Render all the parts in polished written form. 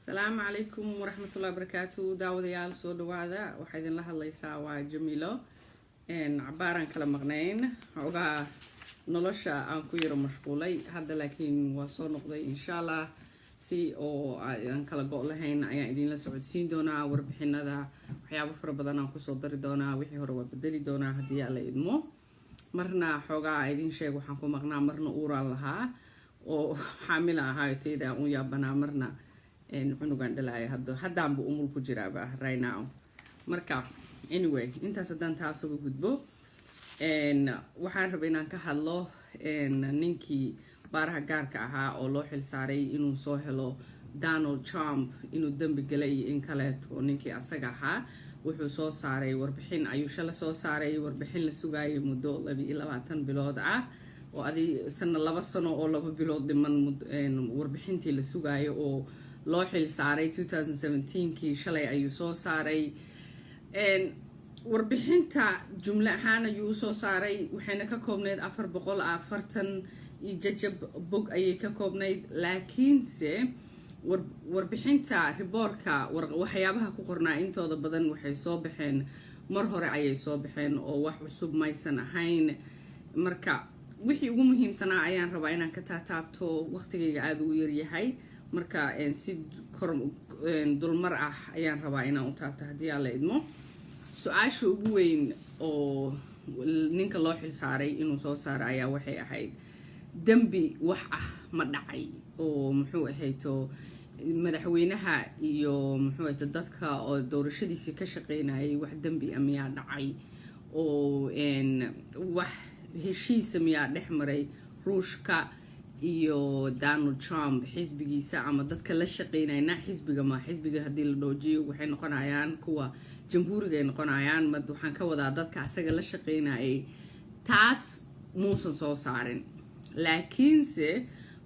Asalaamu calaykum waraxmatullahi wabarakaatu. Daawadayaal, soo dhawaada. Waxaa idinla hadlaysaa waa Jamiilo. Cabaaraan kala maqnayn, xoogaa nolosha aan ku yaro mashquulay hadda, laakiin waa soo noqday insha Allah. Si oo aan kala go' lahayn ayaan idinla socodsiin doonaa warbixinada. Waxyaabo fara badan aan kusoo dari doonaa, wixii hore waa bedeli doonaa haddii Alla idmo. Marna xoogaa idin sheeg waxaan ku maqnaa, marna uuraan lahaa oo xaamila ahaayo, tayda aan u yaabanaa, marna cunugan dhalaaya. Hadda haddaanba umul ku jiraaba right now. Marka anyway, intaas haddaan taas uga gudbo, waxaan rabay inaan ka hadlo ninkii baaraha gaarka ahaa oo loo xil saaray inuu soo helo Donald Trump inuu dembi galay iyo in kaleeto. Ninkii asaga ahaa wuxuu soo saaray warbixin, ayuu shala soo saaray warbixin la sugaayay muddo 22 bilood ah, oo adi sana 2 sano oo 2 bilood dhiman warbixintii la sugaayo oo loo xil saaray 2017kii shalay ayuu soo saaray warbixinta. Jumle ahaan ayuu usoo saaray, waxayna ka koobnayd 440 iyo jajab bog ayay ka koobnayd. Laakiinse warbixinta, reportka, waxyaabaha ku qornaa intooda badan waxay soo baxeen mar hore ayay soo baxeen, oo wax cusub maysan ahayn. Marka wixii ugu muhiimsanaa ayaan rabaa inaan ka taataabto. Waqtigayga aada ugu yaryahay, marka si kor dulmar ah ayaan rabaa inaan u taabto haddii Alla idmo. Su-aasha ugu weyn oo ninka loo xil saaray inuu soo saaro ayaa waxay ahayd: dembi wax ah ma dhacay oo muxuu ahayto madaxweynaha iyo muxuu ahayto dadka oo doorashadiisii ka shaqeynayay, wax dembi a miyaa dhacay, oo wax heshiisa miyaa dhex maray Ruushka iyo Donald Trump xisbigiisa ama dadka la shaqeynayna? Xisbiga ma xisbiga haddii la dhoojiyo, waxay noqonayaan kuwa Jamhuuriga ay noqonayaan. Ma waxaan ka wadaa dadka asaga la shaqeynayay. Taas muusan soo saarin, laakiinse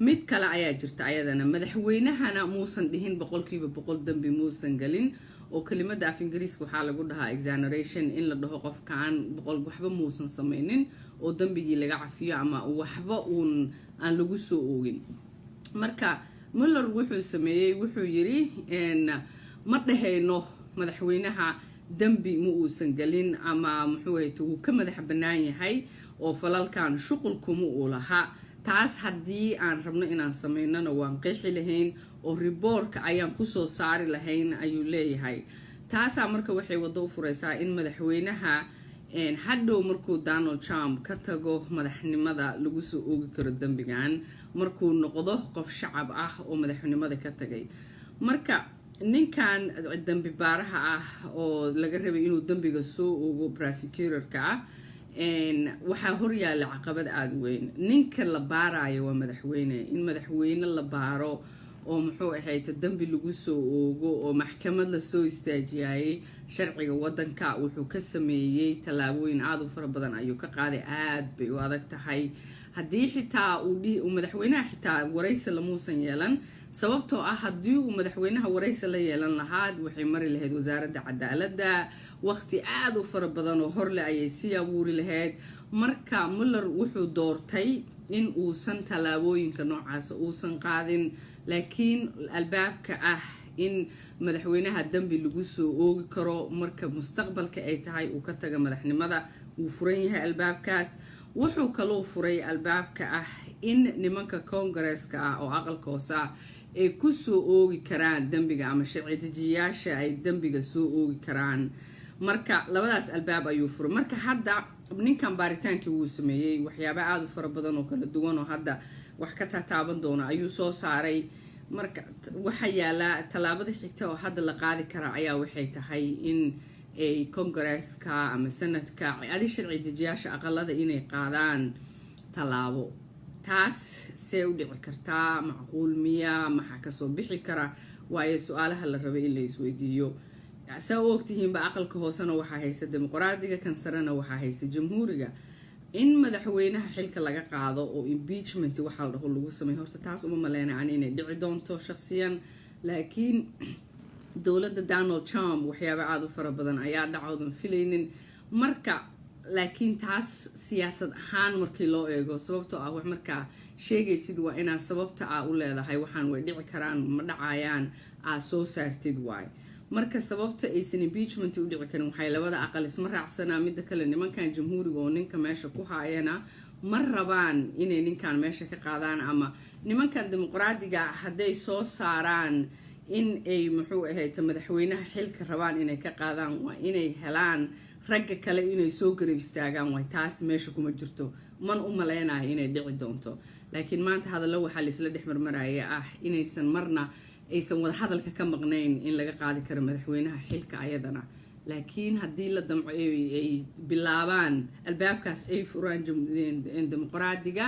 mid kale ayaa jirta ayadana. Madaxweynahana muusan dhihin 100% dembi muusan gelin, oo kelimada af Ingiriiska waxaa lagu dhahaa exoneration, in la dhaho qofkan boqol waxba muusan sameynin oo dembigii laga cafiyo ama waxba uun aan lagu soo oogin. Marka Muller wuxuu sameeyey, wuxuu yiri: ma dhahayno madaxweynaha dembi ma uusan gelin ama muxuu ahayte wuu ka madax bannaan yahay oo falalkan shuqulkuma uu lahaa. Taas haddii aan rabno inaan sameynona, waan qeexi lahayn oo reportka ayaan kusoo saari lahayn, ayuu leeyahay. Taasaa marka waxay waddo u fureysaa in madaxweynaha hadhow markuu Donald Trump ka tago madaxnimada lagu soo oogi karo dembigan, markuu noqdo qof shacab ah oo madaxnimada ka tagay. Marka ninkan dembi baaraha ah oo laga rabay inuu dembiga soo oogo, prosecutorka ah, waxaa horyaala caqabad aada weyn. Ninka la baarayo waa madaxweyne. In madaxweyne la baaro oo muxuu ahayd dembi lagu soo oogo oo maxkamad lasoo istaajiyayay, sharciga wadanka wuxuu ka sameeyey tallaabooyin aada u fara badan ayuu ka qaaday. Aada bay u adag tahay. Haddii xitaa uu madaxweynaha xitaa waraysi lamuusan yeelan, sababtoo ah haddii uu madaxweynaha waraysi la yeelan lahaa, waxay mari lahayd Wasaaradda Cadaaladda, waqti aada u fara badan oo horle ayay sii abuuri lahayd. Marka Muller wuxuu doortay in uusan tallaabooyinka noocaasa uusan qaadin, laakiin albaabka ah in madaxweynaha dembi lagu soo oogi karo marka mustaqbalka ay tahay uu ka taga madaxnimada wuu furan yahay albaabkaas. Wuxuu kaloo furay albaabka ah in nimanka Koongareeska ah oo aqalka hoose ah ay ku soo oogi karaan dembiga, ama sharci dejiyayaasha ay dembiga soo oogi karaan. Marka labadaas albaab ayuu furay. Marka hadda ninkan baaritaankii wuu sameeyey, waxyaaba aada u fara badan oo kala duwan oo hadda wax ka taataaban doono ayuu soo saaray. Marka waxaa yaalaa tallaabada xigta oo hadda la qaadi karaa ayaa waxay tahay in ay Kongareeska ama Senadka, adi sharci dejiyaasha aqalada, inay qaadaan tallaabo. Taas see u dhici kartaa? Macquul miya? Maxaa kasoo bixi kara? Waayo su-aalaha la rabay in la isweydiiyo. Saa u ogtihiinba, aqalka hoosena waxaa haysa Dimuqraadiga, kan sarena waxaa haysa Jamhuuriga. In madaxweynaha xilka laga qaado oo impeachment waxaa la dhaho lagu sameeyo, horta taas uma maleyna an inay dhici doonto shaqsiyan. Laakiin dowladda Donald Trump waxyaaba aada u fara badan ayaa dhacoodan filaynin. Marka laakiin taas siyaasad ahaan markii loo eego, sababtoo ah wax markaa Sheegaysid waa inaad sababta aa u leedahay waxaan way dhici karaan, ma dhacayaan, aa soo saartid waay. Marka sababta aysan impeachment u dhici karin waxay labada aqal isma raacsanaa. Midda kale, nimankan Jamhuuriga oo ninka meesha ku haayana ma rabaan inay ninkan meesha ka qaadaan, ama nimankan Dimuqraadiga hadday soo saaraan in ay, muxuu ahayd, madaxweynaha xilka rabaan inay ka qaadaan, waa inay helaan ragga kale inay soo garab istaagaan. Waay taas meesha kuma jirto, man u maleynayo inay dhici doonto. Laakiin maanta hadallo waxaa laisla dhex marmaraya ah inaysan marna aysan wada hadalka ka maqnayn in laga qaadi karo madaxweynaha xilka ayadana. Laakiin haddii la damco ay bilaabaan albaabkaas ay furaan Dimuqraadiga,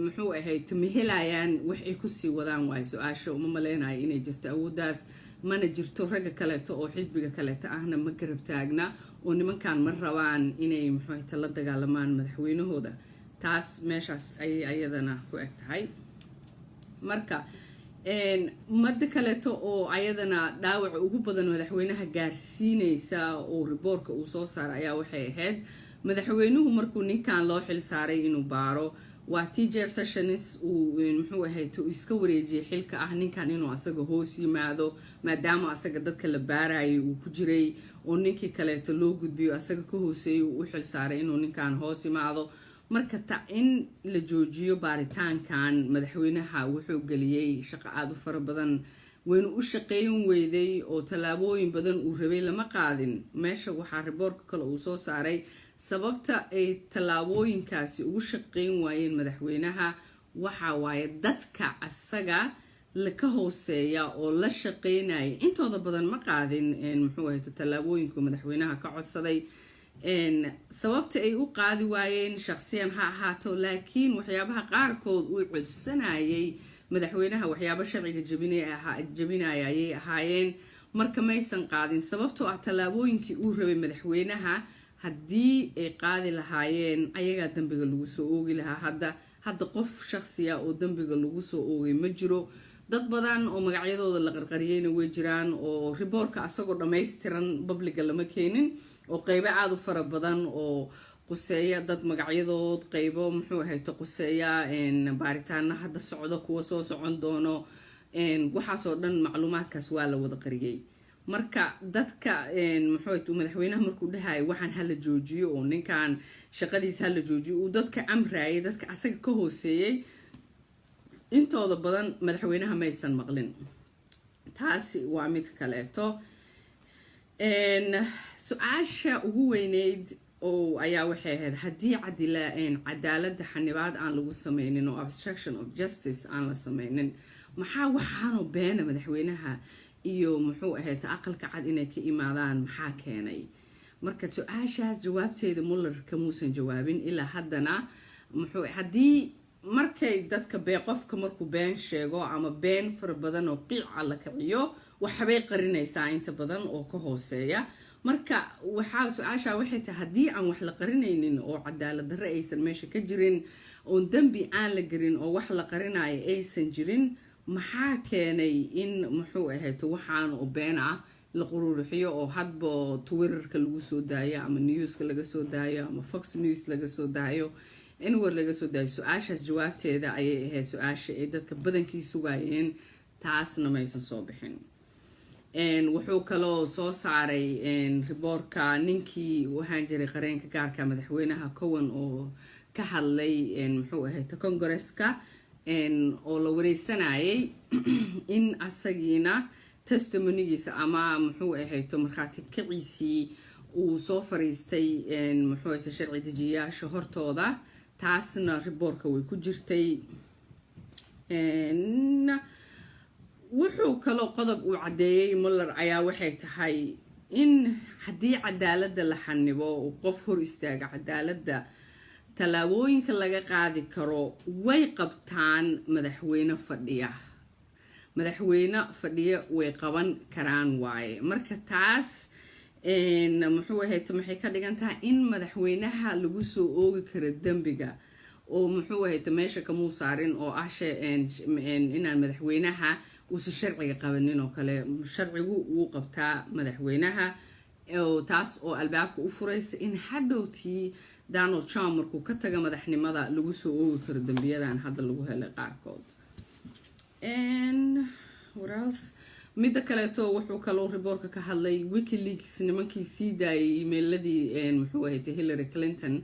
muxuu ahayd, ma helayaan wax ay kusii wadaan waayo su-aasha. Uma maleynayo inay jirto awooddaas, mana jirto. Ragga kaleeto oo xisbiga kaleeto ahna ma garab taagna, oo nimankan ma rabaan inay, muxuu, la dagaalamaan madaxweynahooda. Taas meeshaas ayay ayadana ku eg tahay. Marka mada kaleeto oo ayadana dhaawaca ugu badan madaxweynaha gaarsiineysa oo reportka uu soo saaray ayaa waxay ahayd madaxweynuhu markuu ninkan loo xil saaray inuu baaro, waa t Jeff Sessions, uu, muxuu ahayd, uu iska wareejiyay xilka ah ninkan inuu asaga hoos yimaado, maadaama asaga dadka la baarayay uu ku jiray, oo ninkii kaleeto loo gudbiyo asaga ka hooseeyay uu u xil saaray inuu ninkan hoos yimaado. Marka ta in la joojiyo baaritaankan madaxweynaha wuxuu geliyey shaqo aada u fara badan, waynu u shaqeyn weyday, oo tallaabooyin badan uu rabay lama qaadin. Meesha waxaa reportka kale uu soo saaray sababta ay tallaabooyinkaasi ugu shaqeyn waayeen madaxweynaha waxa waaye dadka asaga ka hooseeya oo la shaqeynaya intooda badan ma qaadin, muxuu ahayto, tallaabooyinku madaxweynaha ka codsaday. Sababta ay u qaadi waayeen shaqsiyan ha ahaato, laakiin waxyaabaha qaarkood uu codsanayay madaxweynaha waxyaabo sharciga jabinaya ayay ahaayeen. Marka maysan qaadin, sababtoo ah tallaabooyinkii uu rabay madaxweynaha haddii ay qaadi lahaayeen, ayagaa dembiga lagu soo oogi lahaa. Hadda qof shaqsiya oo dembiga lagu soo oogay ma jiro. Dad badan oo magacyadooda la qarqariyeyna way jiraan, oo reportka asagoo dhammaystiran publicga lama keenin, oo qeybo aada u fara badan oo quseeya dad magacyadood, qeybo, muxuu ahayto, quseeya baaritaana hadda socdo, kuwa soo socon doono, waxaasoo dhan macluumaadkaas waa la wada qariyey. Marka dadka, muxuu, madaxweynaha markuu dhahayo waxaan hala joojiyo oo ninkan shaqadiisa hala joojiyo, uu dadka amraayay, dadka asaga ka hooseeyey intooda badan madaxweynaha maysan maqlin. Taasi waa mid kaleeto. Su-aasha ugu weyneyd oo ayaa waxay ahayd haddii cadaaladda xanibaad aan lagu sameynin oo obstruction of justice aan la sameynin, maxaa waxaanoo beena madaxweynaha iyo, muxuu ahayd, Aqalka Cad inay ka imaadaan maxaa keenay? Marka su-aashaas jawaabteeda Mueller kamuusan jawaabin ilaa haddana. Muxuu haddii markay dadka bee qofka markuu been sheego ama been fara badan oo qiica la kiciyo, waxbay qarinaysaa inta badan oo ka hooseeya. Marka waxaa su-aashaa waxay tahay, haddii aan wax la qarinaynin oo cadaalad darre aysan meesha ka jirin, oon dembi aan la gelin, oo wax la qarinayo aysan jirin, maxaa keenay in, muxuu ahayto, waxaan oo been ah la quruurixiyo oo hadba Twitterka lagu soo daayo ama newska laga soo daayo ama Fox News laga soo daayo, anywhere laga soo daayo? Su-aashaas jawaabteeda ayay ahayd su-aasha ay dadka badankii sugaayeen. Taasna maysan soo bixin. Wuxuu kaloo soo saaray reportka ninkii waxaan jiray qareenka gaarka madaxweynaha Cohen oo ka hadlay, muxuu ahayd, Congresska oo la wareysanayay, in asagiina testimonygiisa ama, muxuu ahayto, markhaati kaciisii uu soo fariistay, muxuu ahayto, sharci dejiyayaasha hortooda. Taasna reportka way ku jirtay. Wuxuu kaloo qodob uu caddeeyey Mueller ayaa waxay tahay in haddii cadaaladda la xanibo, qof hor istaaga cadaaladda, tallaabooyinka laga qaadi karo way qabtaan madaxweyne fadhiya. Madaxweyne fadhiya way qaban karaan waaye. Marka taas, muxuu ahayd, maxay ka dhigan tahay? In madaxweynaha lagu soo oogi karo dembiga oo, muxuu ahayd, meesha kamuu saarin oo ah inaan madaxweynaha uusan sharciga qabanin oo kale. Sharcigu wuu qabtaa madaxweynaha. Taas oo albaabka u furaysa in hadhowtii Donald Trump markuu ka taga madaxnimada lagu soo oogi karo dembiyadan hadda lagu helay qaarkood. Midda kaleeto, wuxuu kaloo reportka ka hadlay WikiLeaks, nimankii sii daayay emailadii, muxuu ahayd, Hillary Clinton,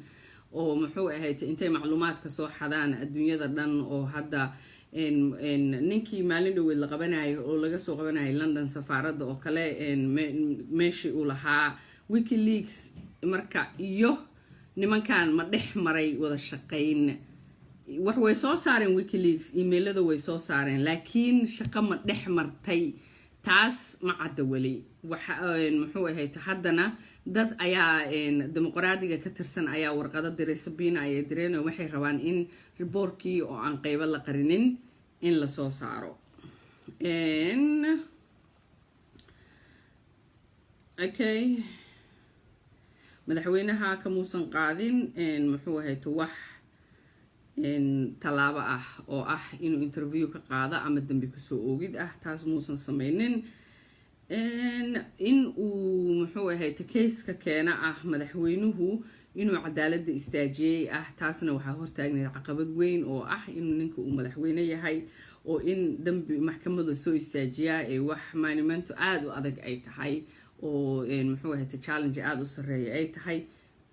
oo, muxuu ahayd, intay macluumaadka soo xadaan adduunyada dhan, oo hadda ninkii maalin dhoweed la qabanayo oo laga soo qabanayay London safaaradda oo kale, meeshii uu lahaa WikiLeaks. Marka iyo nimankan ma dhex maray wada shaqayn? Wax way soo saareen WikiLeaks, emailada way soo saareen, laakiin shaqo ma dhex martay? Taas ma cadda weli. Waxa, muxuu ahayd, haddana dad ayaa Dimuqraadiga ka tirsan ayaa warqado diray, subpoena ayay direen, oo waxay rabaan in reportkii oo aan qeybo la qarinin in lasoo saaro. Okay, madaxweynaha kamuusan qaadin, muxuu ahayd, wax tallaabo ah oo ah inuu interview ka qaado ama dembi kusoo oogid ah. Taas muusan sameynin. In uu, muxuu ahayd, caseka keena ah madaxweynuhu inuu cadaaladda istaajiyey ah, taasna waxaa hortaagnayd caqabad weyn oo ah inuu ninka uu madaxweyne yahay, oo in dambi maxkamada soo istaajiyaa ee wax monument aada u adag ay tahay, oo, muxuu ahayd, challenge aada u sareeya ay tahay.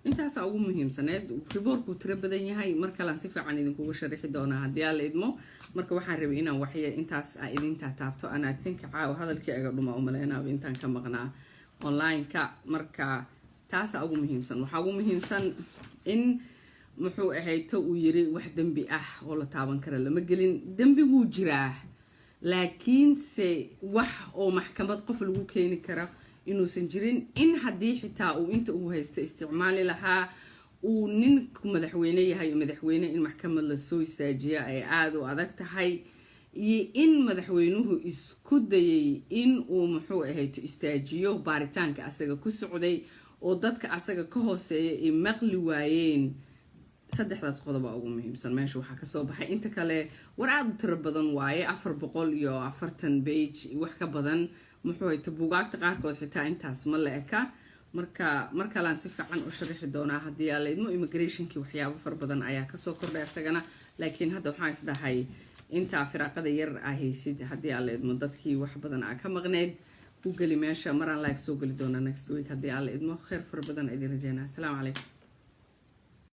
Intaasaa ugu muhiimsaneed. Reportkuu tiro badan yahay, mar kalean si fiican idinkugu sharixi doonaa haddii Alla idmo. Marka waxaan rabay inaan waxya intaas a idintaa taabto. And I think caawa hadalkii aga dhuma umaleynaaba intaan ka maqnaa online-ka. Marka taasaa ugu muhiimsan. Waxaa ugu muhiimsan in, muxuu ahayto, uu yiri wax dembi ah oo la taaban kara lama gelin. Dembiguu jiraa, laakiinse wax oo maxkamad qof lagu keeni kara inuusan jirin, in haddii xitaa uu inta uu haysto isticmaali lahaa uu ninku madaxweyne yahay, madaxweyne in maxkamad lasoo istaajiya ay aada u adag tahay, iyo in madaxweynuhu isku dayay in uu, muxuu ahayd, istaajiyo baaritaanka asaga ku socday, oo dadka asaga ka hooseeya ay maqli waayeen. Saddexdaas qodoba ugu muhiimsan meesha waxaa kasoo baxay. Inta kale war aada u tiro badan waaye, 440 page wax ka badan, muxuu hayta, buugaagta qaarkood xitaa intaas ma la eka. Marka mar kalean si fiican u sharixi doonaa haddii Alla idmo. Immigrationkii waxyaabo fara badan ayaa kasoo kordhay asagana, laakiin hadda waxaan isdhahay intaa firaaqada yar aa haysid, haddii Alla idmo, dadkii wax badan aa ka maqneyd u geli meesha. Maraan live soo geli doonaa next week haddii Alla idmo. Kheyr fara badan idin rajeynaa. Asalaamu calaykum.